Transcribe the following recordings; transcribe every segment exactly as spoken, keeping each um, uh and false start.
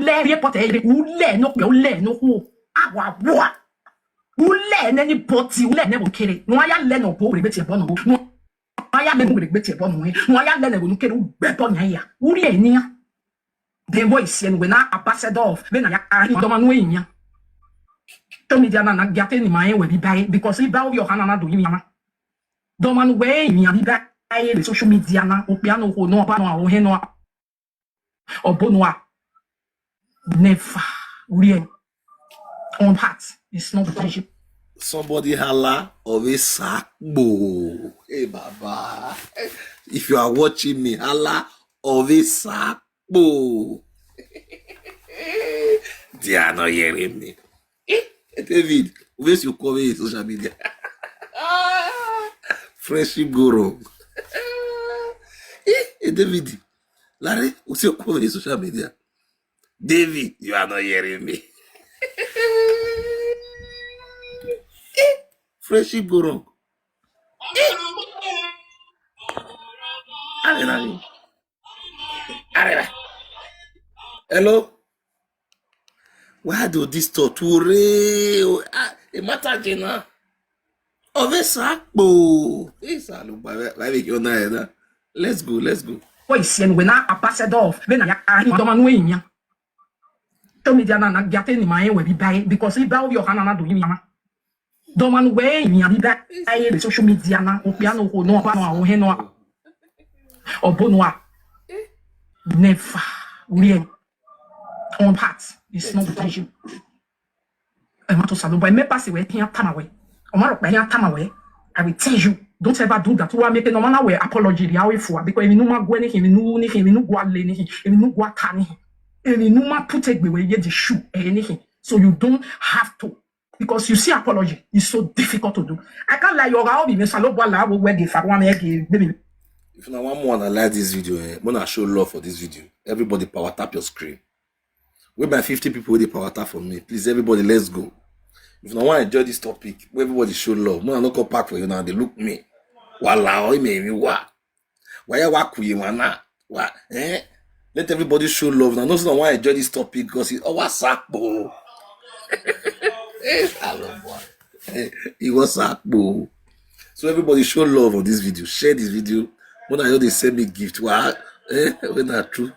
lẹ rhie pọtẹ ere, u lẹ ne okpia, u lẹ ne okhuo, awa wa. U lẹ ne anybody, u lẹ ne ẹvbo kere. Ne uwa ya lẹ ne ọbo were gbe tie ẹbọ ne ọbo. Ne uwa ya lẹ ne were gbe tie ẹbọ ne uwẹ. Ne uwa ya lẹ ne ẹvbo ne u kere u gbe ẹbọ yan ya. U rhie nian. Then wẹ isiẹn wẹ na ambassador of, vbene a ya kare dọmwa ne uwẹ rinmwian. Social media na, na gia te ne ima rẹn wẹ vbe iba ẹre, because iba ovbi ọkhan na na do rinmwian na. Dọmwa ne uwẹ rinmwian vbe iba ẹre vbe social media na, okpia ne okhuo ne ọba ne ohẹn ne ọbo ne uwa. Never. Real. On heart. It's not vision. Somebody holla, Ọvbesakpo. Hey, Baba. If you are watching me, holla, Ọvbesakpo. They are not hearing me. Eh, David, where's your cover in social media? Friendship go wrong. Eh, David, Larry, where's your cover in social media? David, you are not hearing me. Eh, friendship go wrong. Eh. Arẹna ni. Arẹna. Hello? Why do this talk to re? Ah, e matter je na. Ọvbesakpo. Isa lo ba, ba, ba, na. Let's go, let's go. Wẹ isiẹn wẹ na ambassador of, vbene a ya kare dọmwa ne uwẹ rinmwian. Social media na, na gia te ne ima rẹn wẹ vbe iba ẹre, because iba ovbi ọkhan na na do rinmwian na. Dọmwa ne uwẹ rinmwian vbe iba ẹre vbe social media na, okpia ne okhuo ne ọba ne ohẹn ne ọbo ne uwa. Never. Real. On heart. It's not vision. Ẹ ma to Osanobua, mẹ pasi wẹ, iran tama wẹ. Ọ ma rhọkpa, iran tama wẹ. I will tell you, don't ever do that. Wa make no man wẹ apology rhie aro fua, because emwi ne u ma gu ẹre ne ikhin, emwi ne u ru ne ikhin, emwi ne u gua le ne ikhin, emwi ne u gua ta ne ikhin, emwi ne u ma put egbe wẹ ye the shoe ẹre ne ikhin. So you don't have to, because you see, apology is so difficult to do. I can't lie, your Osanobua la wo wẹ ghe fa wa mẹ ghe gbe mi. If una wan more analyze this video, eh, una show love for this video. Everybody power tap your screen. With my fifty people wey dey power tap for me, please, everybody, let's go. If una wan enjoy this topic, wey everybody show love, una no come park for here now, dey look me. Wala o, ime, ime, wa. Wa ya wa kuye wa na. Wa, eh? Let everybody show love. Una know say una wan enjoy this topic because e Ọvbesakpo. Eh, Osanobua. Eh, e Ọvbesakpo. So everybody show love on this video. Share this video. Una just dey send me gift. Wa, eh, when na true.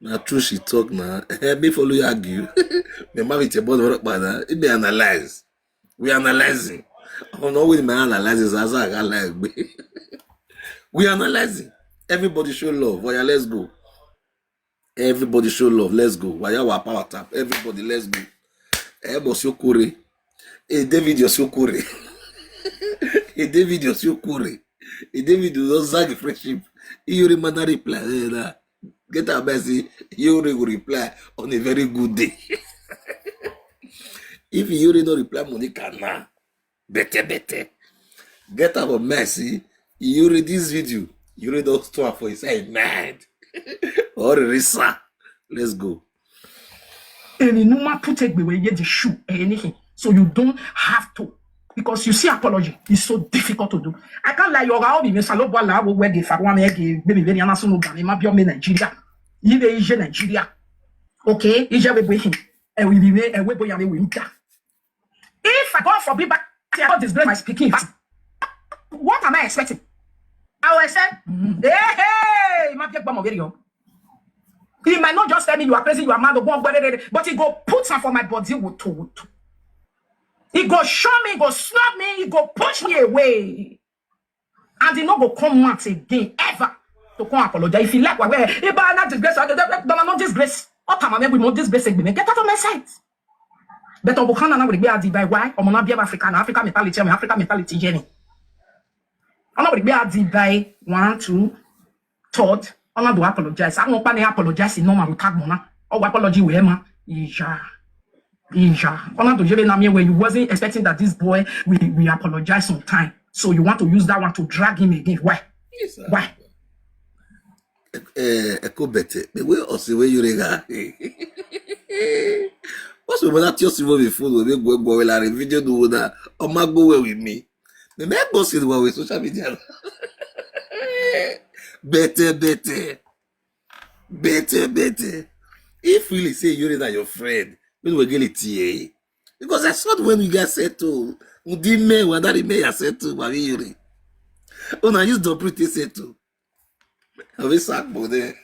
Na true she talk na. Eh, me follow you argue. Me ma be te boy, what about that? It be analyze. We analyzing. Oh no, we ma analyzing. Zaza, I got like we analyzing. Everybody show love. Oya, let's go. Everybody show love. Let's go. Waya wa power tap. Everybody, let's go. Eh, boss, you kore. Eh, David, you so kore. Eh, David, you so kore. Eh, David, you don't zag friendship. You remember reply. Eh, nah. Get our mercy. You will reply on a very good day. If you no reply Monica now, better, better. Get our mercy. You read this video. You read those two for his head, mad. Or Risa. Let's go. Emwi ne u ma put egbe wẹ ye the shoe ẹre ne ikhin. So you don't have to. Because you see, apology is so difficult to do. I can't lie, your Osanobua la wo wẹ ghe fa wa mẹ ghe gbe mi vbe ni ana sunu ga mi ma bi ọmọ Nigeria. Ive ije Nigeria. Okay, ije wẹ bo ikhin. Ẹ wẹ ive, ẹ wẹ bo ya vbe wẹ nda. If I, God forbid, but I go disgrace my speaking, what am I expecting? I will say, "Mm, hey, hey, ma bi egbe ọmọ vberriọ." He might not just tell me, "You are crazy, you are mad," but he go put am for my body, woto, woto. He go show me, he go snub me, he go push me away. And he no go come out again, ever, to come apologize. If he like, well, well, he buy that disgrace, I don't, don't, don't, no disgrace. What am I, we no disgrace again. Get out of my sight. But Obukhana now will be at the by why? Ọmọ na bi Africa, na Africa mentality, I mean, Africa mentality journey. Ọna will be at the by one, two, third. Ọna do apologize. I won't pan apologize in normal with tag mona. Or apology with Emma. Ija. Ija. Ọna do jebe na me where you wasn't expecting that this boy will, will apologize sometime. So you want to use that one to drag him again. Why? Yes, sir. Why? Eh, eko bẹtẹ, mẹ wẹ ọse wẹ yore gha. Ọse wẹ na tie ọse wẹ vbe phone wẹ vbe guẹ guẹ wẹ la rẹ video do wo na, ọ ma gbe wẹ with me. Mẹ mẹ gbe ọse wẹ vbe social media. Bẹtẹ, bẹtẹ. Bẹtẹ, bẹtẹ. If really say Iyore na your friend, when we get it here, because I saw when we get settled, Udime, we that me ya settle, but we Iyore. Una use the pretty settle. Have a sack there.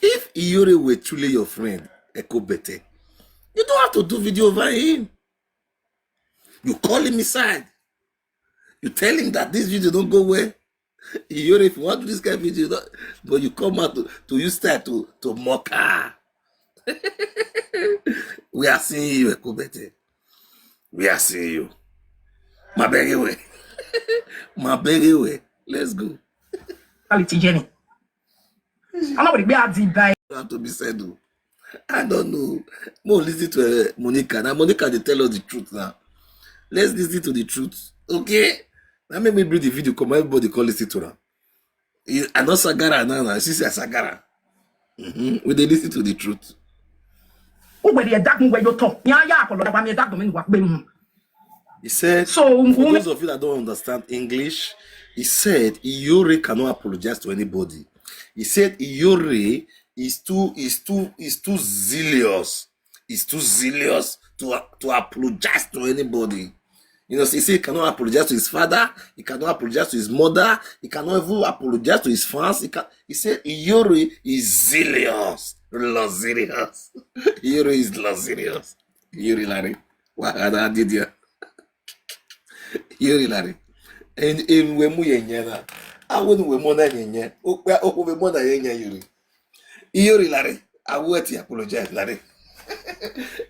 If Iyore were truly your friend, Eko Bete, you don't have to do video over him. You call him inside. You tell him that this video don't go well. Iyore, if you want to do this kind of video, but you come out to, to use style to, to mock her. We are seeing you, Eko Bete. We are seeing you. Ma bẹghe wẹ. Ma bẹghe wẹ. Let's go. Quality Jenny. I'm not going to be a deep dive. Have to be said, though. I don't know. Mo listen to uh, Monica. Now Monica, they tell us the truth now. Let's listen to the truth. Okay? Now make me bring the video. Come, everybody call listen to her. I know Sagara now. Now she say Sagara. Mm-hmm. We they listen to the truth. Uwẹ rhie ẹdagbọn uwẹ ye otọ. Iran ya akọlọ dagba miẹn ẹdagbọn mẹ ne uwa gbe mu. He said, so, for those of you that don't understand English, he said Iyore cannot apologize to anybody. He said Iyore is too is too is too zealous. Is too zealous to to apologize to anybody. You know, he said he cannot apologize to his father. He cannot apologize to his mother. He cannot even apologize to his fans. He can. He said Iyore is zealous, luxurious. Iyore is luxurious. Iyore Lare. Wa ha na did ya. Iyore Lare. En en we mu ye yen na. A we nu we mu na ye yen. O pe o we mu na ye yen Iyore. Iyore Lare. A we ti apologize Lare.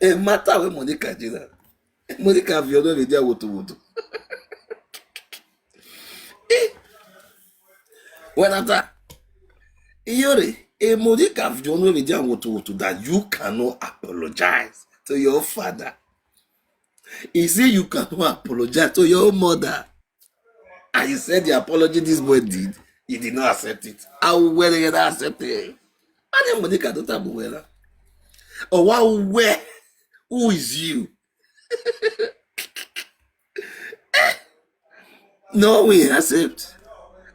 E ma ta we Monica je na. Monica viọ ọnrẹn vbe dia wotowoto. Wẹ na ta, Iyore, e Monica viọ ọnrẹn vbe dia wotowoto that you cannot apologize to your father. He say you cannot apologize to your mother. And you said the apology this boy did, he did not accept it. How well he accept it? And then Monica don't have well. Oh, wow, where? Who is you? No, we accept.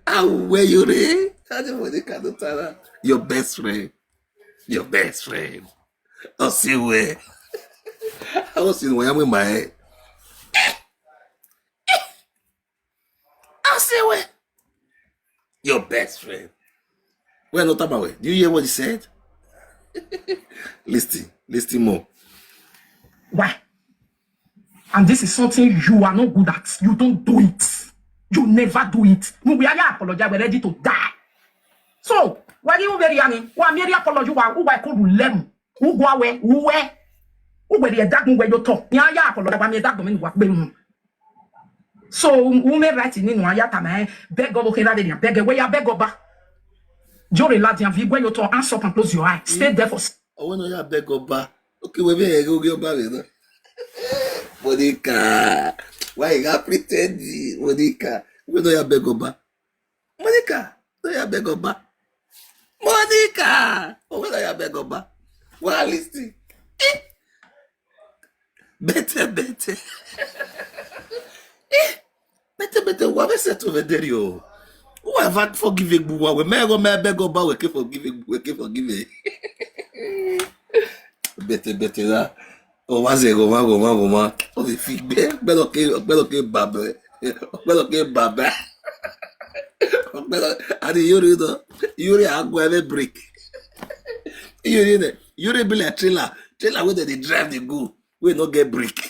How were you, re? And then Monica don't have your best friend. Your best friend. I'll see where. I was in where I'm in my head. I say, well, your best friend. Well, not about it. Do you hear what he said? Listen, listen more. Why? And this is something you are not good at. You don't do it. You never do it. No, we are apologize. We're ready to die. So, why you very ani? Why me apology? Why who I call you lem? Who go away? Who where? Who were the dog? Who were your talk? Yeah, yeah, apologize. Why me dog? Me what be? So, u me right ni nu a ya tama ẹn, bẹgẹ ọvbokhan evba vbe nian, bẹgẹ wẹ ya bẹgẹ ọba. Iyore ladian viọ iguẹ ye otọ, hands up and close your eye. Stay there for s- Ọ wẹ ne ọ ya bẹgẹ ọba. Oke, wẹ vbe hẹghe oghe ọba vbe na. Monica, why you gats pretend? Monica, wẹ ne ọ ya bẹgẹ ọba. Monica, ne ọ ya bẹgẹ ọba. Monica, ọ wẹ ne ọ ya bẹgẹ ọba. Wa listen. Eh, Bẹtẹ, bẹtẹ. Eh, bẹtẹ, bẹtẹ, wa vbe settle vbe ẹdẹrriọ. Wa va forgive egbe uwa, wẹ mẹ ẹghọ mẹ bẹgẹ ọba, wẹ ke forgive egbe, wẹ ke forgive. Bẹtẹ, bẹtẹ ra. Ọ wa zẹ ghọmwa, ghọmwa, ghọmwa. Ọ vbe fi igbe, ọkpẹlọke, ọkpẹlọke babẹ. Ọkpẹlọke babẹ. Ọkpẹlọ, and Iyore nọ, Iyore a guẹ vbe break. Iyore nẹ, Iyore be like trailer, trailer wey dem dey drive dey go, wey no get brake.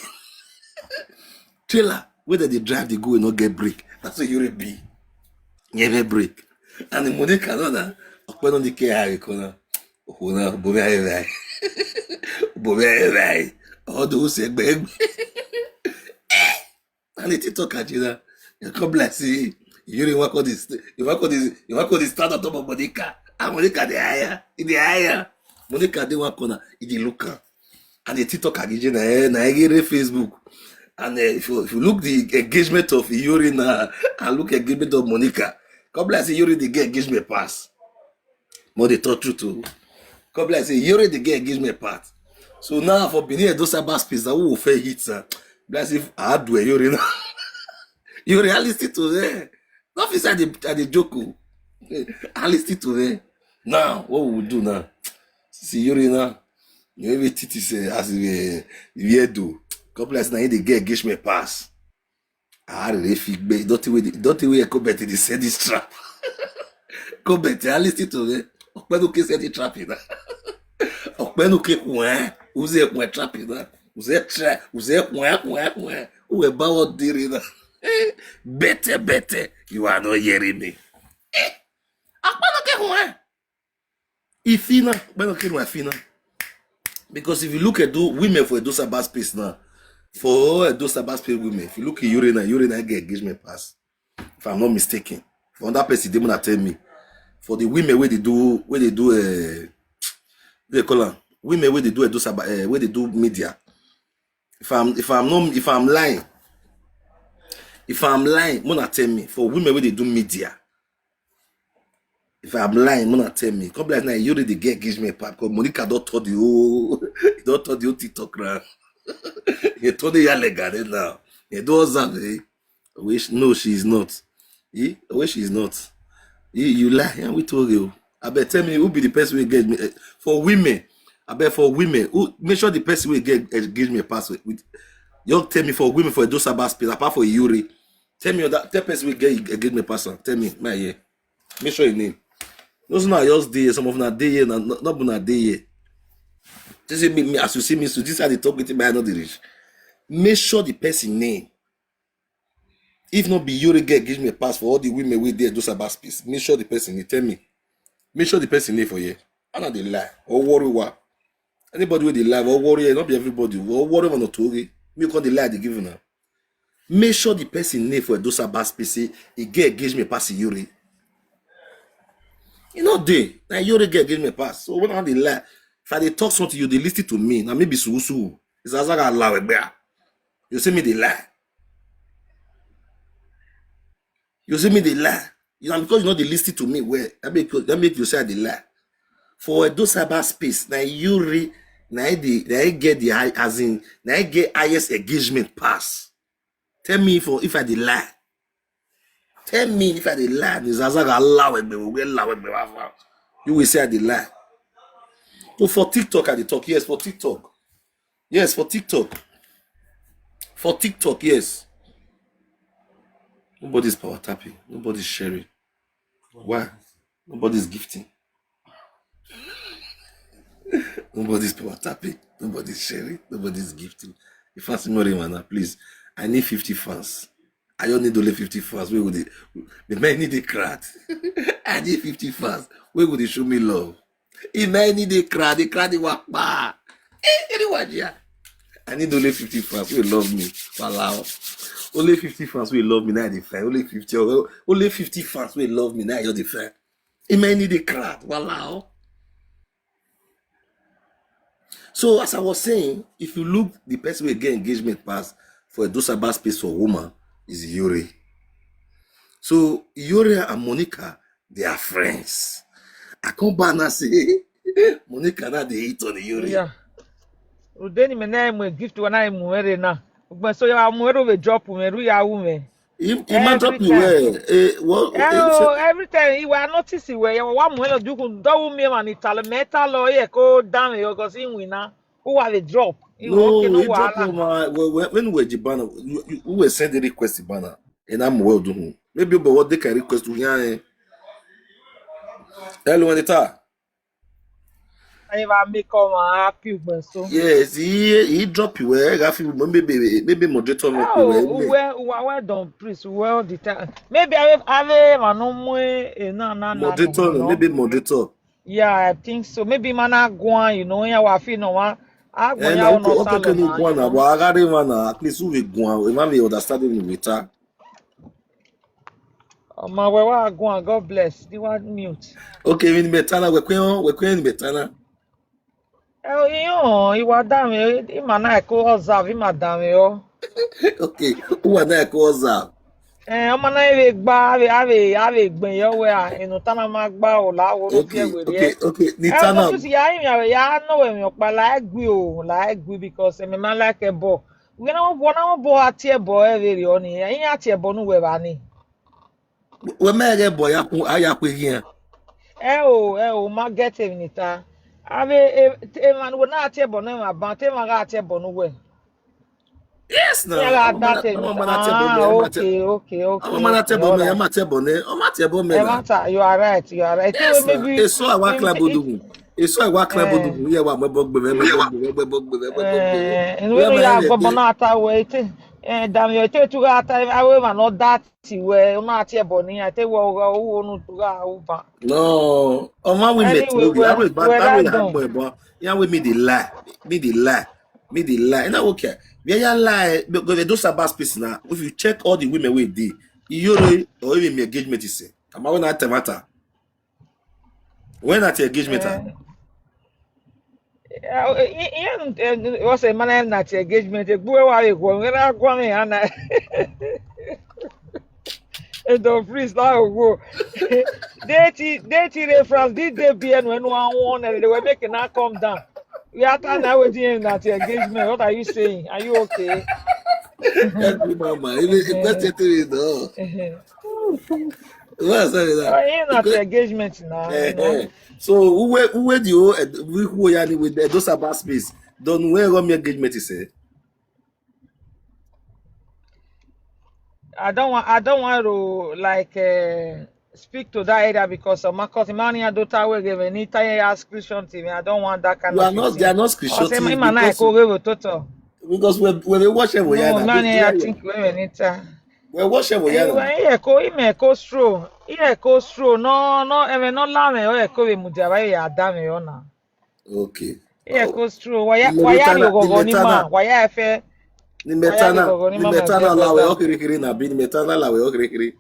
Trailer wey dem dey drive dey go, wey no get brake. Na so Iyore be. Yẹn vbe brake. And Monica nọ na, ọkpẹ nọ ni ke a re ko na. Okhuo na, obọ mwẹ a re vbe a re. Obọ mwẹ a re vbe a re. Ọ do sẹ ẹgbẹ ẹgbẹ. And the TikTok Nigeria, you come like say, you really want all this, you want all this, you want all this stand on top of Monica. And Monica dey higher, e dey higher. Monica dey one corner, e dey look am. And the TikTok Nigeria na, eh, na e ghi rre Facebook. And eh, if you if you look the engagement of Iyore na, and look engagement of Monica, come like say Iyore dey get engagement pass. But dey talk truth o. Come be like say Iyore dey get engagement part. So now for Benin Edo cyber space, that we will fair hit, sir. Be like say if I do Iyore now. You reality to there. Not fit say I dey, I dey joke o. I listen to them. Now, what we will do now? Since Iyore na, you even titi sẹ as ivie do. Come be like say na him dey get engagement pass. A rere fi gbe, don't we, don't we Eko Bet dey set this trap. Eko Bet, I listen to me. Ọkpẹnuke set the trap na. Ọkpẹnuke khuẹn, u zẹ khuẹn trap na. U zẹ try, u zẹ khuẹn, khuẹn, khuẹn. Uwẹ ba wọ diri na. Bẹtẹ, bẹtẹ, you are not hearing me. Eh, Ọkpẹnuke khuẹn. Ifi na, Ọkpẹnuke khuẹn ifi na. Because if you look at the women for Edo Cyberspace now, for Edo Cyberspace women, if you look at Iyore now, Iyore now get engagement pass. If I'm not mistaken. For another person, they wanna tell me. For the women where they do, where they do, uh, they call them women where they do Edo Cyber, uh, where they do media. If I'm, if I'm not, if I'm lying, if I'm lying, wanna tell me. For women where they do media, if I'm lying, wanna tell me. Come be like now, Iyore dey get engagement pass because Monica don turn the whole, he don turn the whole TikTok round. He turn the yale gare now. He don observe, eh? Which, no, she is not. Eh? Which she is not. Eh, you lie. Yeah, we told you. I bet tell me who be the person we get me, eh, for women. I bet for women, who make sure the person we get engagement pass with, with. You tell me for women for Edo Cyberspace, apart from Iyore. Tell me that, tell person we get engagement pass am. Tell me, my yeah. Make sure your name. No, so now just dey here. Some of una dey here, na, no, no be una dey here. This is me, me, as you see me, so this is how they talk with my, I know the rich. Make sure the person name. If not be Iyore get engagement pass for all the women wey dey Edo Cyberspace, make sure the person name, tell me. Make sure the person name for here. I no dey lie. Or worry wa. Anybody wey dey lie, or worry, not be everybody. Or worry man or toge. Me come dey lie, dey give una. Make sure the person name for Edo Cyberspace say he get engagement pass Iyore. E no dey. Na Iyore get engagement pass. So when I dey lie, if I dey talk something, you dey listen to me. Na me be susu. It's as I got lie. You see me dey lie. You see me dey lie. You know, because you no dey listen to me well. That make you, that make you say I dey lie. For Edo Cyberspace, na Iyore, na him dey, na him get the high, as in, na him get highest engagement pass. Tell me if, if I dey lie. Tell me if I dey lie. Ni Zaza ga lie with me, we lie with me. You will say I dey lie. So for TikTok, I dey talk. Yes, for TikTok. Yes, for TikTok. For TikTok, yes. Nobody's power tapping. Nobody's sharing. Why? Nobody's gifting. Nobody's power tapping. Nobody's sharing. Nobody's gifting. If I see more than that, please, I need fifty fans. I only need only fifty fans. We would, the man need the crowd. I need fifty fans. We would show me love. If I need the crowd, the crowd dey wapa. Eh, anyone here? I need only fifty fans wey love me. Walao. Only fifty fans wey love me, now I dey find. Only fifty, only fifty fans wey love me, now I just dey find. If I need the crowd, walao. So as I was saying, if you look, the person wey get engagement pass for Edo Cyberspace for woman is Iyore. So Iyore and Monica, they are friends. I come back now say, Monica now dey hit on Iyore. Yeah. Rhunmwuda ne imẹ na mu gift wa na mu mwẹ rre na. Ugbẹn so ya mu ẹre vbe drop mwẹ, ru ya ru mwẹ. He, he might drop you well. Eh, what? Eh, oh, every time he wa notice wẹ, ya wa mu ẹre dukhun, dọ wu miẹn emwa ni talọ, mẹ talọ, ye ko dan mwẹ, because he win na. U wa vbe drop. No, he drop you, man. Well, when, when we were Jibana, you, you, we were send the request Jibana. And I'm well doing. Maybe but what they can request to hear. Hello, Anita. Aye, va make all man happy ugbẹn so. Yes, he he drop you where I feel maybe maybe moderator no pay well. Well, well done, please. Well the time. Maybe I have a man no more, eh, no, no, no, moderator, no, no, maybe moderator. Yeah, I think so. Maybe man na guan, you know, ya wa fi no one. I go, eh, ya no, okay, okay, no guan na. But I got him na. At least we guan. We man we understand him later. Ọma wẹ wa guan, God bless. Di wa mute. Okay, vbene imẹ ta na, wẹ kue, wẹ kue vbene imẹ ta na. Ẹ, iran, I wa danmwẹ, ima na ẹko observe, ima danmwẹ ọ. Okay, uwa na ẹko observe. Eh, ọma na vbe gba, avbe, avbe, avbe gbẹn yọ wẹ a, enu ta na ma gba o, la wo ro. Okay, okay, okay, ni ta na. Ẹ, ya rinmwian vbe, ya nọ wẹ emwi ọkpa, la ẹ gui o, la ẹ gui, because ẹmẹ ma like ẹbọ. Wẹ na wọ, na wọ bọ a tie ẹbọ ẹ vberriọ ni, iran tie ẹbọ ne uwẹ evba ni. Wẹ ma ghẹ bọ ya ku, a ya ku eghian. Ẹ o, ẹ o, ma get emwi ne I ta. Avbe e- emwa ne uwẹ na tie ẹbọ ne emwa ban, te emwa gha tie ẹbọ ne uwẹ. Yes, na. Iran gha da te emwi. Ọmọ na tie ẹbọ mẹ, ọmọ na tie, okay, okay, okay, ọmọ na tie ẹbọ mẹ, ọmọ na tie ẹbọ nẹ, ọmọ na tie ẹbọ mẹ na. Ẹmwata, you are right, you are right. Yes, na. Maybe eso a wa climb odughu. Eso a wa climb odughu. Iye wa mẹ ẹbọ gbe mẹ, mẹ ẹbọ gbe mẹ, mẹ ẹbọ gbe mẹ, mẹ ẹbọ gbe mẹ. Ẹnu ya gbọbọ na ta wẹ ete. Eh, dami ete tu gha ta, avbe emwa ne ọ da ti wẹ, ọ na tie ẹbọ ne iran, te wẹ ọgha, ọgha onu gha uba. No, ọmwa wẹ mẹ te, anyway, we, aro eba, aro eba gbọn ẹbọ. Iran wẹ me dey lie, me dey lie, me dey lie. Ina okay. Vbe ya lie, because they do Sabbath space now. If you check all the women wey dey, iyore or even me engagement is say. Ama we na te matter. When at your engagement? Eh, eh, eh, eh, what's a man na ti engagement? Egbu wa we go. Ngena gwa me ana. And the priest la go. They ti, they ti reference, did they be and when one one and they were making her come down. We are talking now with him at your engagement. What are you saying? Are you okay? Every mama, even the question to me though. What's that? Oh, he na ti engagement now. Eh, eh. So who were, who were the whole, eh, we who are with the, those about space? Don't where go me engagement is eh? I don't want, I don't want to like uh, speak to that area because of my cousin money I don't tell we give any time ask question to me. I don't want that kind of thing. You are not, they are not screenshotting. Say my man I go give a total. Because we we watch it. No, man, I think we need to. We watch it. Anyway, yeah, ko ime ko stro. Iye ko stro. No, no, eme no la me o e ko ve mudia ba ya da me o na. Okay. Iye ko stro. Wa ya, wa ya ri ogogo ni ma. Wa ya fe. Ni metana, ni metana la we okirikiri na bi ni metana la we okirikiri.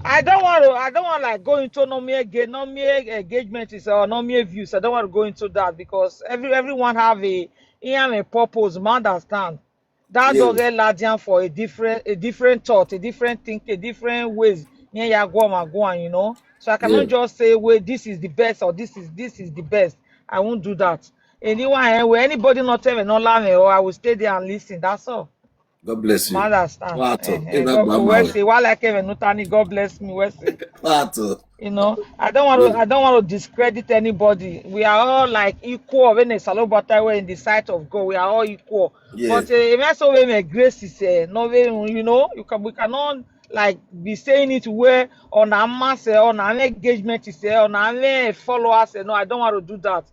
I don't want to, I don't want like go into no me again, no me engagement is or no me views. I don't want to go into that because every everyone have a he have a purpose, man understand. That dog get ladian for a different a different thought, a different think, a different ways. Yeah, yeah, go on, go on, you know. So I cannot just say, well, this is the best or this is this is the best. I won't do that. Anyone, eh, where anybody not tell me, not lie me, or I will stay there and listen. That's all. God bless you. Understand? Pato. Eh, eh, God bless you. Why like even Nutani, God bless me. Where's it? Pato. You know, I don't want to. I don't want to discredit anybody. We are all like equal when it's all about that way in the sight of God. We are all equal. Yeah. But uh, if I saw when my grace is uh, no way, you know, you can we cannot like be saying it where on our mass, eh, on our engagement is uh, on our followers. Uh, no, I don't want to do that.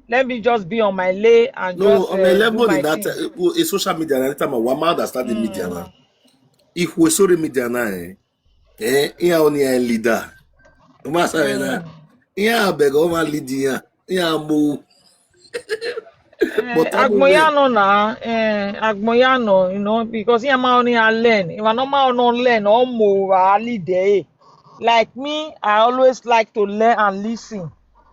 Let me just be on my lane and no, just on uh, a level do my in that thing. Uh, a social media na anytime I want understand the media now. If we social media now, eh, eh, iran oni a leader. Uma sa na. Iran abeg o ma lead iran. Iran mo. But agbon ya no na, eh, agbon ya no, you know, because iran ma oni a learn. If I no ma no learn, or mo wa lead eh. Like me, I always like to learn and listen.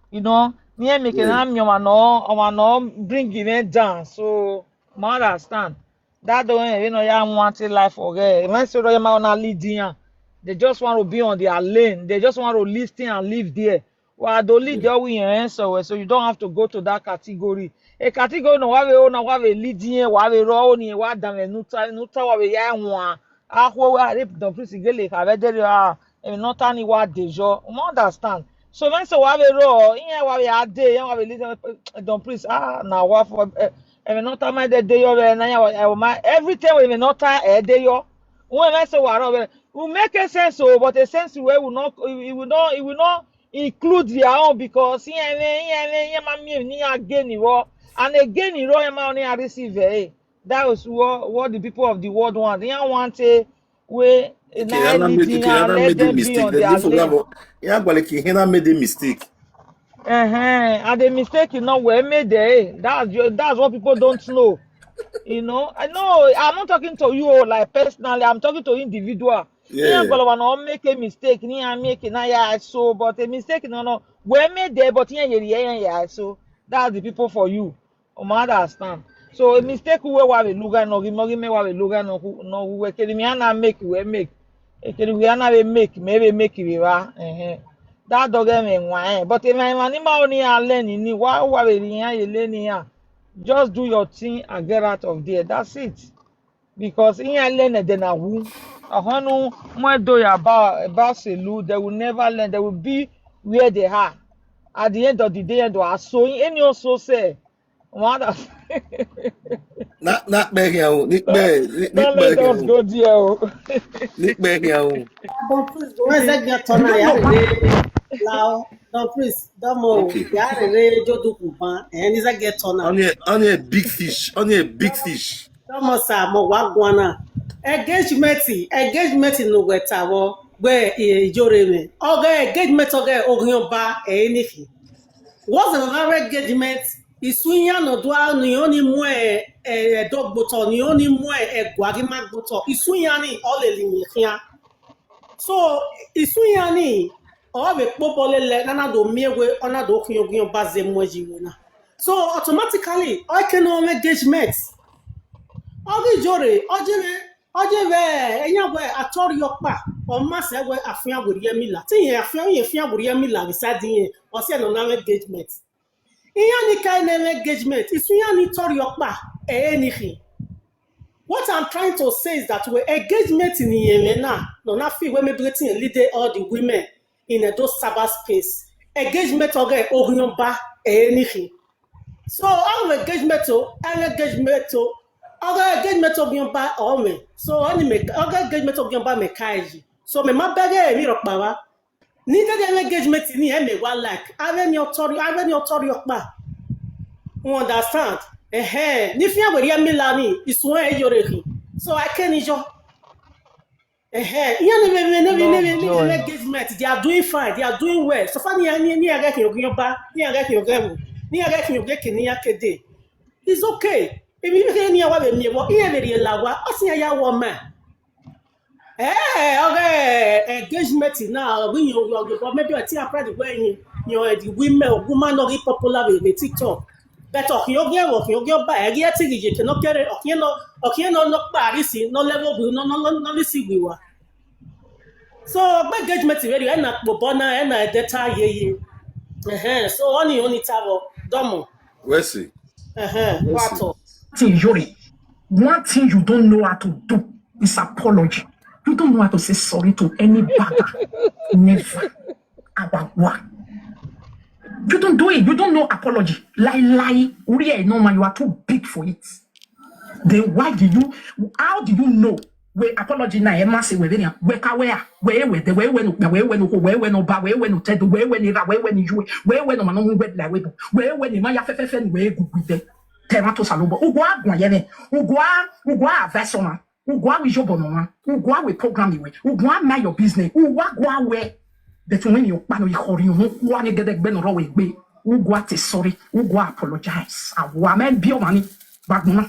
You know, me and me can have me one no, one no bring him down. So, I understand. That don't even know ya want a life for her. When so you ma na lead him, they just want to be on their lane. They just want to listen and live there. Well, I don't lead your way and so so you don't have to go to that category. A category no wa we o na wa we lead him, wa we ro ni wa da me nuta nuta wa we ya wan. A ho wa rip the priest gele ka we dere ah. Emi no ta ni wa de yo. You understand? So when so wa we ro, iyan wa we a de, iyan wa we lead the priest. Ah, na wa for eh, emi no ta my de de yo we na iyan wa ma everything we emi no ta e de yo. When I say wa ro we, will make a sense o, but a sense where will not, it will not, it will not include their own because iyan we, iyan we, iyan ma mi ni again ni wo, and again ni ro iyan ma ni a receive eh. That was what what the people of the world want. They want a way. Okay, Anna made, okay, Anna made a mistake. They forgot about. Yeah, but like Hannah made a mistake. Uh-huh. And the mistake is not well made. Eh? That's your, that's what people don't know. You know, I know. I'm not talking to you like personally. I'm talking to individual. Yeah. Yeah, but I not make a mistake. Ni I make it now. Yeah, so but a mistake no no. Well made there, but yeah, yeah, yeah, yeah. So that's the people for you. You understand? So a mistake we wa be luga no gi mo gi me wa be luga no ku no we kele mi ana make we make. E kele we ana be make me be make we ba. Eh eh. That dog me wa eh. But if my man ma oni a learn ni wa wa be ri yan ye learn yan. Just do your thing and get out of there. That's it. Because iyan learn then a wu. Ahanu mo do ya ba ba selu, they will never learn. They will be where they are. At the end of the day, ẹdọ a so, eni ọ so sẹ. Wada. Na, na kpẹ khian o, ni kpẹ, ni, ni Don't kpẹ let khian us o, go there o. Ni kpẹ khian o. Don Prince, wẹ zẹgiẹ tọ na, ya rere lao. Don Prince, dọmọ o, Okay. ya rere jodu kuban, ẹ ni zẹgiẹ tọ na. Only, only a big fish, only a big fish. Dọmọ sa, mọ wa guan na. Engagement, engagement ne uwẹ ta vbọ, gbe iyore mwẹ. Ọghe engagement ọghe oghian ọba, ẹ ni khin. What's another engagement? Isu iran ne ọ dua ne ọ ni mu ẹ, ẹ, ẹdọ gbe otọ, ne ọ ni mu ẹ, ẹguae ghi ma gbe otọ. Isu iran ni, ọ lele iyẹn khian. So, isu iran ni, ọ vbe kpobọ lele, na na do miẹn wẹ, ọ na do khian oghian ọba zẹ mu ẹre yi wẹ na. So, automatically, ọ i kẹ ne ọ mwẹ engagement. Ọ ghi jore, ọ je vbe, ọ je vbe, ẹyan wẹ atọrhiọkpa, ọ ma sẹ wẹ afian werriẹ mila. Te irẹn afian, irẹn fian werriẹ mila vbe side irẹn, ọ siẹ ne ọ na mwẹ engagement. Iran ni ka ne mwẹ engagement, isu iran ni tọrhiọkpa, ẹ ni khin. What I'm trying to say is that we engagement ni irẹn mwẹ na, ne ọ na feel wẹ maybe wetin lead all the women in Edo cyberspace. Engagement ọghe oghian ọba, ẹ ni khin. So, a mwẹ engagement o, a mwẹ engagement o, ọghe engagement oghian ọba ọ mwẹ. So, ọ ni mẹ, ọghe engagement oghian ọba mẹ ka yi. So, mẹ ma bẹghe emwi rhọkpa vba. Ni dede mwẹ engagement ni, ẹ mẹ wa like. Avbe ni ọtọrhi, avbe ni ọtọrhiọkpa. You understand? Ẹhẹn, ne ifian werriẹ mila ni, isu ẹre yore khin. So, I can enjoy. Ẹhẹn, iran ne vbe, ne vbe, ne vbe, ne vbe, ne vbe engagement, they are doing fine, they are doing well. So far, ni, ni, ni a ghẹ khian oghian ọba, ni a ghẹ khian oghian ẹvbo, ni a ghẹ khian oghian eke ne iran ke dee. It's okay. Emwi ne iran wa vbe miẹn vbọ, iran vbe rhie la owa, ọ sẹ iran ya wọ ma. Eh, ọghe engagement na, ọ ghi yan oghian ọghe, but maybe ọ te a pride wẹ yin, yan the women, woman nọ ghi popular vbe, vbe TikTok. But ọ khian oghian ẹvbo, ọ khian oghian ọba, ẹ ghi ẹtin ghi ye eke ne ọ kere, ọ khian nọ, ọ khian nọ, nọ kpa risi, nọ level wi, nọ, nọ, nọ, nọ risi wi wa. So, ọghe engagement vberriọ, ẹ na kpobọ na, ẹ na ẹdẹ ta yeye. Ẹhẹn, so, ọni, ọni ta vbọ, dọmọ. Wẹ si. Ẹhẹn, Wẹ wa si. Tọ. Thing, Yori, one thing you don't know how to do is apology. You don't know how to say sorry to any bagger. Never. Awawa. You don't do it. You don't know apology. Lie, lie. Uri e no man, you are too big for it. Then why do you, how do you know? Wẹ apology na ẹ ma sẹ wẹ vberrian. Wẹ ka wẹ a, wẹ wẹ dẹ, wẹ wẹ ne okpia, wẹ wẹ ne okhuo, wẹ wẹ ne ọba, wẹ wẹ ne otẹdo, wẹ wẹ ne erha, wẹ wẹ ne iyuẹ, wẹ wẹ ne ọmwa ne ọ mu wẹ la ẹvbo, wẹ wẹ ne emwa ya fẹfẹfẹ ne wẹ gu gui dẹ. Te ẹmwẹ to Osanobua. Ugo a guan yẹ mwẹ. Ugo a, ugo a advice ọmwa. Ugo a wẹ iyobọ ne ọmwa. Ugo a wẹ program wẹ. Ugo a mind your business. Ugo a gua wẹ. But wẹ ni ọkpa nọ i khọrhiọn, ne uwa ne gẹdẹgbẹ ne ọ rrọọ wẹ egbe. Ugo a te sorry. Ugo a apologize. Awa mẹ biẹ ọmwa ni. Gbagbọn na.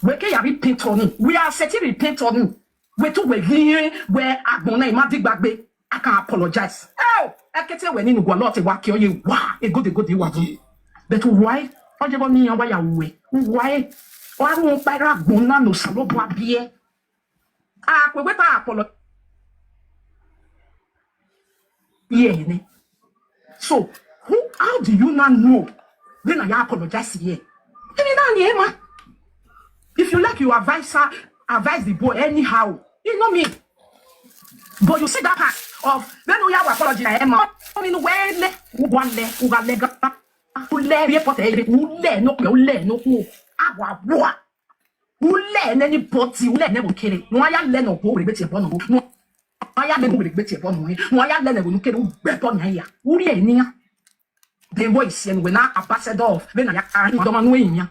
Wẹ ke ya repent ọni. We are set to repent ọni. Wẹ te uwẹ ghi rẹn wẹ agbọn na i ma digba gbe, I can apologize. Oh, ẹkete wẹ ni ne ugualọ te wa ke ọ ye wa, egodegode wa bun. But why? Ọ je vbọ ne iran wa ya ru wẹ. Why? Ọ gha rhunmwuda ẹre agbọn na ne Osanobua biẹ. A kue wẹ ta apologize. Yeah, ne. So, who, how do you now know when I apologize here? Even that, yeah, man. If you like, you advise her, advise the boy anyhow. You know me. But you see that part of when we have apology, eh, man. I mean, when we go and let, we go and let go. Ule report, eh, ule no, ule no. Awa, wa. Ule ne anybody, ule ne wo kere. No aya le no go regbe ti ebo no. No aya le go regbe ti ebo no. No aya le ne wo no kere, u gbe ebo na ya. Uri enian. The voice and we na ambassador of, we na ya ka ni dọmọ nu eyan.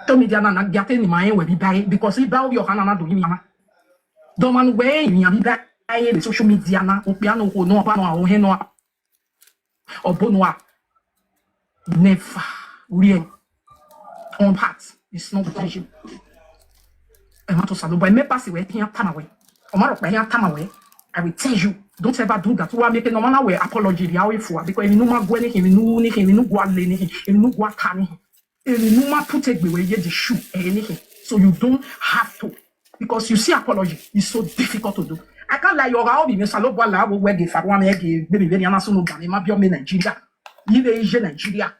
To media na na gia te ni ma en wẹ bi ba e, because i ba ovbi ọkhan na na do yi mi ama. Dọmọ nu wẹ eyan bi ba e vbe social media na, okpia no, okhuo nọ, ọba nọ, ohẹn nọ, ọbo nọ. Never. Uri e. On heart, it's not with you. Ẹ ma to Osanobua, ẹ mẹ pass wẹ, iran tama wẹ. Ọ ma rhọkpa, iran tama wẹ. I will tell you, don't ever do that. Wa make no man wẹ apology rhia ore fua, because emwi ne u ma gu ẹre ni khin, emwi ne u ru ni khin, emwi ne u gua le ni khin, emwi ne u gua ta ni khin, emwi ne u ma put egbe wẹ ye the shoe, eh, ni khin. So you don't have to, because you see, apology is so difficult to do. I can't lie, your, ovbi mwẹ Osanobua la wo wẹ ghe fa wa mẹ ghe gbe mi vbe ni ana sunu ga mi ma bi ọ mẹ Nigeria. Yi vbe iye Nigeria.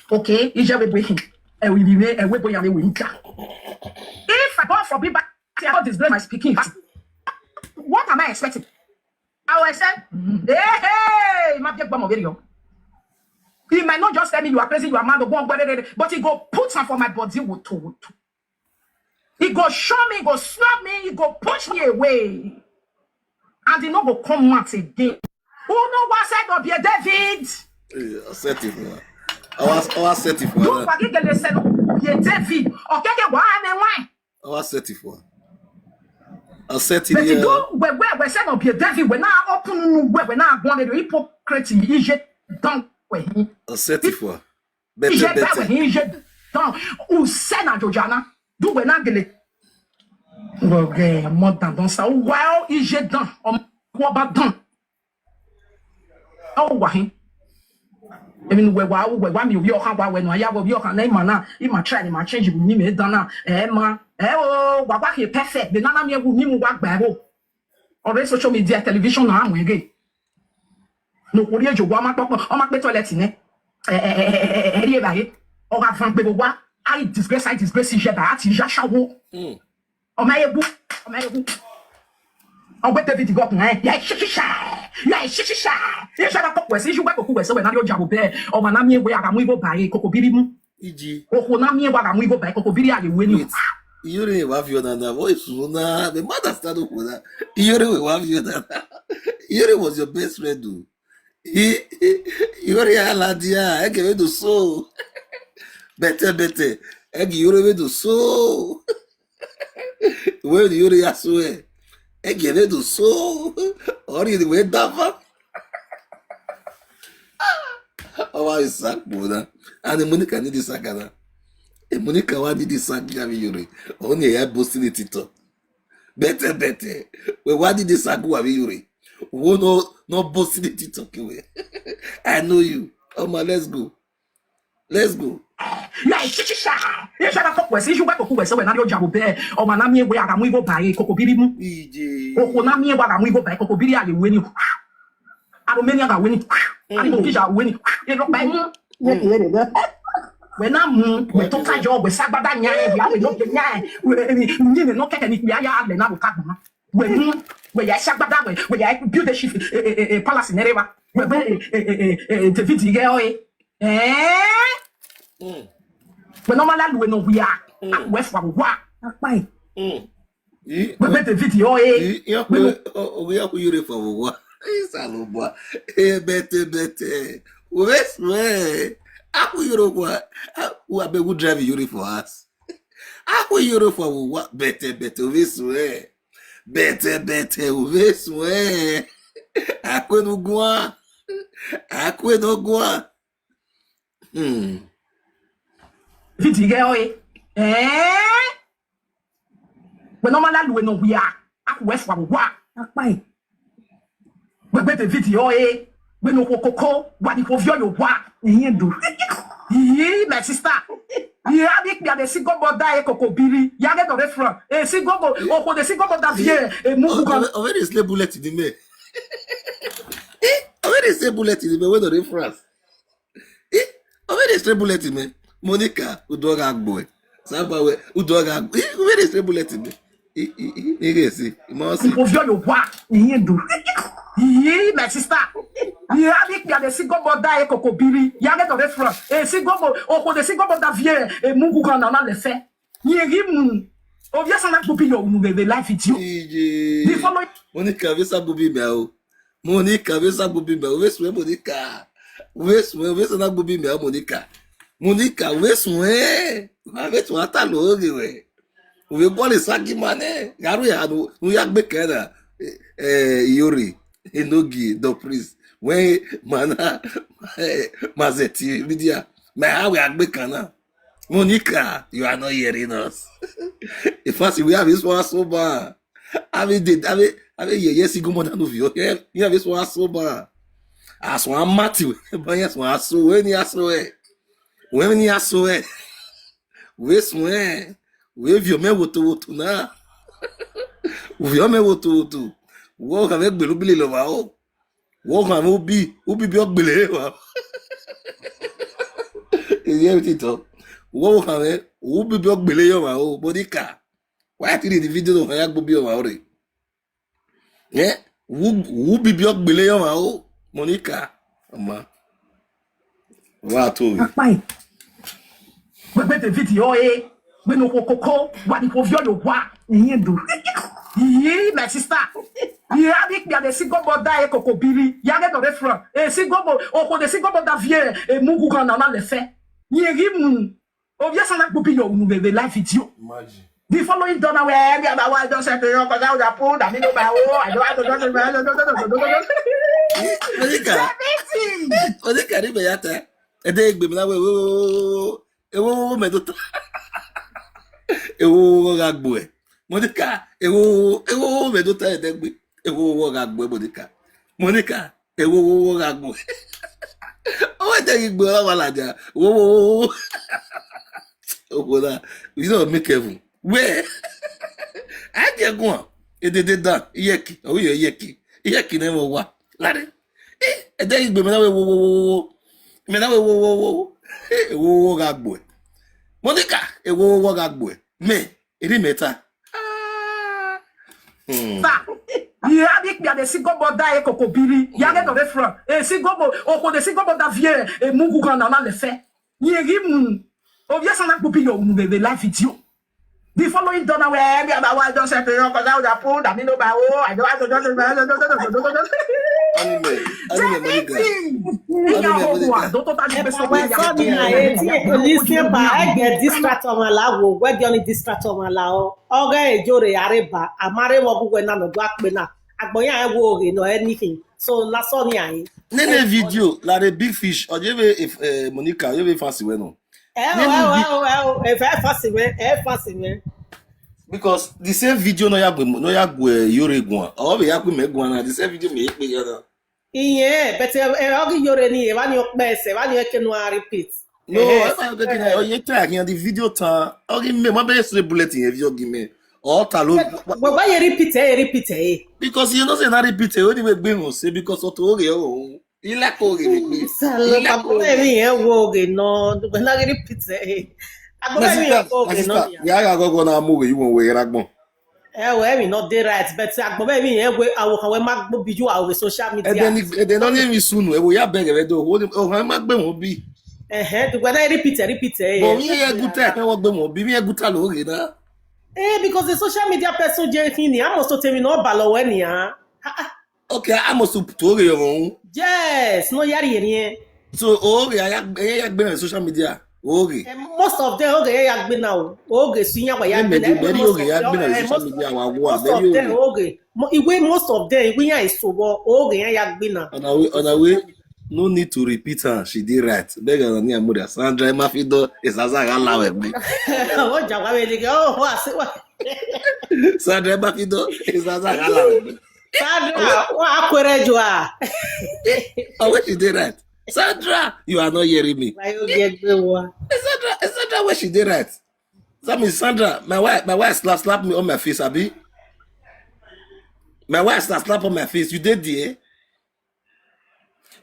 Okay, iye vbe ebo khin. Ẹ wi vbe, ẹ wi ebo ya vbe wi ga. If God forbid, but I go disgrace my speaking. What am I expecting? I will say, hey, hey, ma bi ẹgbọmọ vberriọ. He might not just tell me you are crazy, you are mad, or go on, but he go put am for my body, woto, woto. He go show me, he go slap me, he go push me away. And he no go come out again. Who know what side of your David? Yeah, I set it for her. I was, I was set it for You her. Wagigele said, "Your David." Okay, okay, why am I why? I was set it for her. I set it But you here. Do we we we said of your David, we now open, we we now go on the hypocrisy, ije done with him. I set it for her. Better, Ije done with better. him, ije done. Who said na jojana? Do we now gele? Okay, more than done. So, well, ije done. Um, what about done? Oh, why? I mean, we wa we wa mi obi ọkhan wa we no ya we obi ọkhan na ima na ima try ni ma change ni me dan na. Eh ma, eh o, wa wa ke perfect. Be na na mi ewu ni mu wa gba ẹvbo. Ọre social media, television na mu ege. No kori ejo wa ma kpọkpọ, ọ ma kpe toilet nẹ. Eh eh eh eh eh eh, ẹ rie ba ye. Ọ gha van gbe wa. I disgrace, I disgrace ije ba ati ya shawo. Mm. Ọ ma ewu, ọ ma ewu. Ọ gbe David gọ kun ẹ, ya shishisha, ya shishisha. Ye sha ba koko ẹse, iye uwa koko ẹse, wẹ na ri oja vbe obẹ, ọ ma na miẹn wẹ a gha mu igho ba ẹre, koko biri mu. Iji. Okhuo na miẹn wẹ a gha mu igho ba ẹre, koko biri a ye wẹ ni. Wait. Iyore wa vio na na, what is na? The mother start up with that. Iyore wa vio na na. Iyore was your best friend, though. He, he, Iyore aladia, I give it to so. Better, better. I give Iyore to so. When Iyore ya so eh, I give it to so. Or you the way dava. Our is sack, brother. And the Monica need this sack, na. The Monica wa need this sack, give Iyore. Only I boasting it to. Better, better. We wa need this sack, wa Iyore. Wo no, no boasting it to, we. I know you. Come on, let's go. Let's go. Ya shishisha. Ye sha ba koko ẹse, iye uwa koko ẹse, wẹ na ri oja vbe obẹ, ọ ma na miẹn wẹ a gha mu igho ba ẹre, koko biri mu. Ije. Okhuo na miẹn wẹ a gha mu igho ba ẹre, koko biri a ye wẹ ni. A ro mẹ ni a gha wẹ ni. A ri mo kija wẹ ni. E rọ pa mu. Wẹ na mu, wẹ tota yọ, wẹ sagbada yan, wẹ a wẹ no ke yan, wẹ ni ne no kẹkẹ ni wẹ a ya lẹ na ro ka gbọn. Wẹ mu, wẹ ya sagbada, wẹ, wẹ ya build a chief, eh, eh, eh, eh, palace nẹrẹ wa. Wẹ be, eh, eh, eh, eh, eh, David ighe ọre. Eh? Mm. Wẹ nọ ma la lu wẹ nọ wia. Mm. Wẹ fua wa. Akpa e. Mm. Yi, Wẹ be David ọre. yi, yi, ọkpẹ, o, o, ya ku Iyore fua vbe owa. Isalobua. Eh, better, better. Wẹ swear. A ku Iyore owa. A, wa be good drive Iyore for us. A ku Iyore fua vbe owa. Better, better. Wẹ swear. Better, better. Wẹ swear. A ku enu guan. A ku enu guan. Hmm. David ighe ọre. Eh? Wẹ nọ ma la lu wẹ nọ wia. A ku wẹ fua vbe owa. Akpa e. Wẹ be David ọre. Wẹ no koko, wa ni ko viọ yo wa. Iye do. Yi, my sister. Yi, a bi kpia de si gogo da e koko biri. Ya ge do re France. E si gogo, okhuo de si gogo da vie. E mu Oh, gugan. oh, oh, where is the bullet in the man? Eh, oh, where is the bullet in the man? Where the France? Eh, oh, where is the bullet in me? Monica, udo ga gbo. Saba we, udo ga gbo. Eh, where is the bullet in me? Eh, eh, eh, eh, eh, see, you must see. Ovio yo wa, iye do. Yi, my sister. Yi, a bi kpia de si gogo da e koko biri. Ya ge do re France. E si gogo, okhuo de si gogo da vie. E mu gugan na na le fe. Yi, yi mu. Ovie sa na gbubi yo unu vbe live video. Ije. The following Monica, vbe sa gbubi me o. Monica, vbe sa gbubi me o. Vbe suẹ Monica. Vbe suẹ, vbe sa na gbubi me o, Monica. Monica, vbe suẹ. Vbe suẹ ata lo oge we. Vbe bọọlụ sagi mane. Garu ya no, no ya gbe kẹna. Eh, Iyore. Enogie, the priest. When mana, eh, Mazeti, media. Me ha we agbe kana. Monica, you are not hearing us. In fact, we have this one so bad. I mean, they, I mean, I mean, yeah, yes, you go more than of you. Yeah, you have this one so bad. As one Matthew, but yes, one so when you are so eh. When you are so eh. We swear. We view me woto woto na. We view me woto woto. Wo ka me gbelu bili lo wa o. Wo ka me ubi, ubi bi ogbele wa. Is everything to. Wo ka me ubi bi ogbele yo wa o, Monica. Why did the video no ya gbo bi o wa ore? Eh? Wo, wo bi bi ogbele yo wa o, Monica. Ama. Wa to ghe. Akpai. Wegbe David yo e. Wegbe no koko. Wa ni ko vio yo wa. Iye do. Iye, my sister. Iye a bi kpia de si gobo da e koko biri. Ya ghe do re front. E si gobo, o ko de si gobo da vie. E mu gu kan na na le fe. Iye ghi mu. Ovbi Esan na gbe ubi ye unu vbe vbe live video. Imagine. The following day na we, we, we, we just say to you, 'cause I would have pulled, I mean, no, but, oh, I don't, I don't, I don't, I don't, I don't, I don't, I don't, I don't. Monica. Seventy. Monica, ni me ya ta. Ẹdẹ gbe mi na we, wo, wo, wo, wo. Ewo, wo, wo, mẹ do ta. Ewo, wo, gha gbe. Monica, ewo, wo, ewo, wo, mẹ do ta, ẹdẹ gbe. Ewo, wo, gha gbe, Monica. Monica. Ewo, wo, wo, gha gbe. Ọ wẹ te ghi gbe ọmwa ladian. Wo, wo, wo, wo. Okhuo na, you don't make heaven. Wẹ, a gie guan. Edede dan, iyẹki, ọ yọ iyẹki. Iyẹki ne ẹmwẹ owa. Lare. Eh, ẹdẹ ghi gbe, mẹ na wẹ wo, wo, wo, wo, wo. Mẹ na wẹ wo, wo, wo, wo. Eh, ewo, wo, gha gbe. Monica, ewo, wo, gha gbe. Mẹ, eri mẹ ta. Ah. Hmm. Sa, iye a bi kpia de si gobo da e koko biri, ya ghe do re front. E si gobo, o ko de si gobo da vie, e mu gu kan na na le fe. Iye ghi mu. Ovbi Esan na gbe ubi ye unu vbe vbe live video. The following day na we, we, we, we just say to you, 'cause I would have pulled, I mean, no, but, oh, I don't, I don't, I don't, I don't, I don't, I don't, I don't, I don't. Animal, animal, Monica. Seventy. Animal, Monica. Iye a ho wa, don't totally be so. Wẹ sọ ni na, e ti e police pa, ẹ gbe distract ọmwa la wo, wẹ gbe ọni distract ọmwa la o. Ọ ghẹ e yo re a rre ba, a ma rre vbe ọghe uwẹ na ne ọ do akpe na. Agbọn iran wo ghe nọ anything. So, na sọ ni a re. Nene video, la re big fish, ọ ye vbe, eh, Monica, ọ ye vbe fancy wẹ nọ. Ẹ o, ẹ o, ẹ o, ẹ o, ẹ vẹ fancy wẹ, ẹ fancy wẹ. Because the same video nọ ya gue, nọ ya gue yo re guan. Ọ vbe ya gue mẹ guan na, the same video mẹ ye kpe ya na. Iyẹn, but ẹ, ẹ, ọ ghi yo re ni, evba ni ọ kpẹ ẹsẹ, evba ni ọ ke nu a repeat. No, eh, ẹ ma gẹ kina, ọ ye try khian the video tan. Ọ ghi mẹ, ma be se bullet yẹn video ghi mẹ. Ọ ta lo. Wẹ, wẹ, wẹ ye repeat ẹ, repeat ẹ. Because you know say na repeat ẹ, only way gbe wọn say because ọ to ghe ọ. I like oghe ni gbe. Salo, I like agbọn oghe. Emwi yẹn wo ghe nọ, dugbe na ghi repeat ẹ. Agbọn emwi yẹn wo ghe nọ. My sister, my sister, ya gha gọgọ na mu ghe, you wan we ra gbọn. Ẹ wẹ, emwi nọ dey right, but agbọn vbe emwi yẹn wẹ, awọ kan wẹ ma gbe ubi yu aro vbe social media. Ẹdẹ ni, ẹdẹ nọ ni emwi sunu, ẹ wo ya bẹghe vbe do, wo ni, ọ, ma gbe wọn bi. Ẹhẹn, dugbe na repeat ẹ, repeat ẹ. But mi ye guta, ẹ wọ gbe wọn bi, mi ye guta lo ghe na. Eh, because the social media person je khin ni, a must to tell me no ba lọ wẹ ni a. Ah, ah. Okay, a must to, to ghe yo wọn. Yes, no ya ri ri. So, oghe, ya, ya, ya gbe na social media. Oghe. Eh, most of them, oghe, ya gbe na o. Oghe, su iyan wa ya gbe na. Many, many oghe, ya gbe na social media, wa, wa, most of them, oghe. Mo, iwe, most of them, iwe iyan eso bo, oghe, ya, ya gbe na. On our way, on our way, no need to repeat her, she dey right. Beg her, ni amore, Sandra, ẹ ma fi do, Ezaza gha la wẹ gbe. Ọ ja wa vbe leke, oh, wa se wa. Sandra, ẹ ma fi do, Ezaza gha la wẹ gbe. Sandra, wa kuẹrẹ jua. Oh, where she dey right? Sandra, you are not hearing me. Why you get me wa? Sandra, Sandra, where she dey right? That means Sandra, my wife, my wife slap, slap me on my face, abi? My wife slap, slap on my face. You dey there?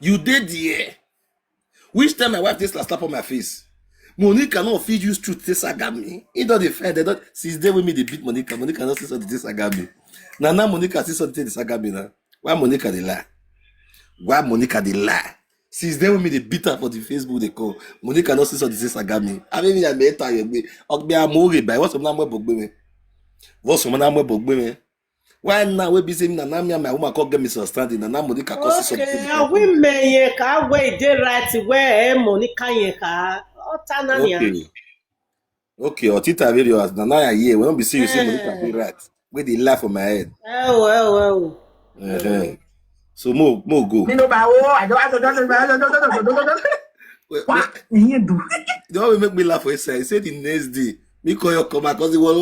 You dey there? Which time my wife dey slap, slap on my face? Monica no fit use truth take saga me. He don dey find, they don, since day wey me dey beat Monica, Monica no see something take saga me. Na now Monica see something take saga me na. Why Monica dey lie? Why Monica dey lie? Since then when me dey beat her for the Facebook, dey call, Monica no see something take saga me. I mean, I may enter your way. Ogbe amore by, what's up now, my bogbe me? What's up now, my bogbe me? Why now we be saying na now me and my woman come get misunderstanding, na now Monica come see something. Okay, are we men here? Can we dey right where, eh, Monica here? Ka, oh, Tanania. Okay. Okay, Otita Video as na now I hear. When we see you say Monica dey right. Wey dey laugh for my head. Ẹ o, ẹ o, ẹ o. Uh-huh. So mo, mo go. Mi no ba o, I don't, I don't, I don't. Wait, wait. What? He do. The one wey make me laugh for inside, he say the next day, me call your come back 'cause he was,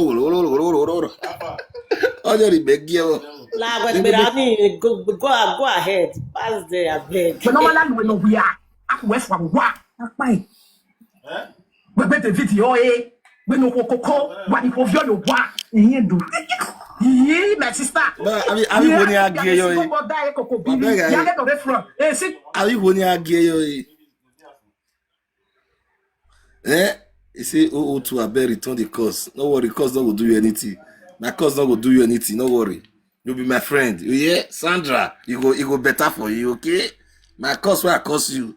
all the beg you. La, but, but I mean, go, go, go ahead. Pass there, I beg. But no matter we no we are. Aku we for wa. Akpai. Eh? Wegbe David yo e. Wegbe no koko. Wa ni ko vio yo wa. Iye do. Iye, my sister. Ba, abi, abi wo ni a gie yo e. Abi wo ni a gie yo e. Eh? He say, oh, oh, to abeg return the course. No worry, course no go do you anything. My course no go do you anything. No worry. You be my friend. You hear? Sandra, you go, it go better for you, okay? My curse wey I curse you,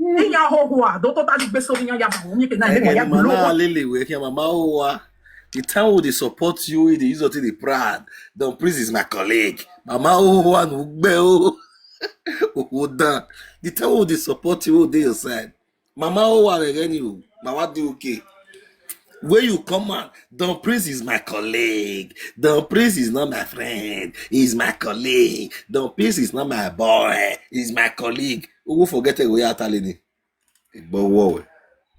Iran hoho a, do tota ni gbe so iran ya ba wo mi ke na, ẹghẹ ne ima na lele wẹ khian, mama hoho a. The time we dey support you, we dey use your thing dey proud. Don Prince is my colleague. Mama hoho a nu gbe o. Owo dan. The time we dey support you, we dey your side. Mama hoho a ẹghẹ ni o. Ma wa dey okay. When you come out, Don Prince is my colleague. Don Prince is not my friend. He's my colleague. Don Prince is not my boy. He's my colleague. Who forget it? We are telling you. Egbe wọ wẹ.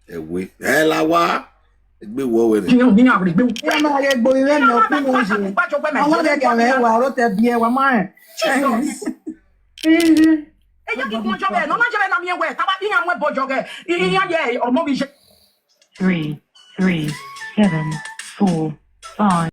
Ẹwe. Ẹ la wa. Egbe wọ wẹ nẹ. Iran ni iran rhie egbe. Iran ma ghe gbe iran nọ ku no je. Ọmọ de ka mẹ wa ro te biẹ wa ma rẹn. Jesus. Eya ki kun jọ bẹẹ, nọ na jẹ bẹẹ na miẹn wẹ, taba iran mu ẹbọ jọ gẹ, iran ye ọmọ ghi je. Three, three, seven, four, five.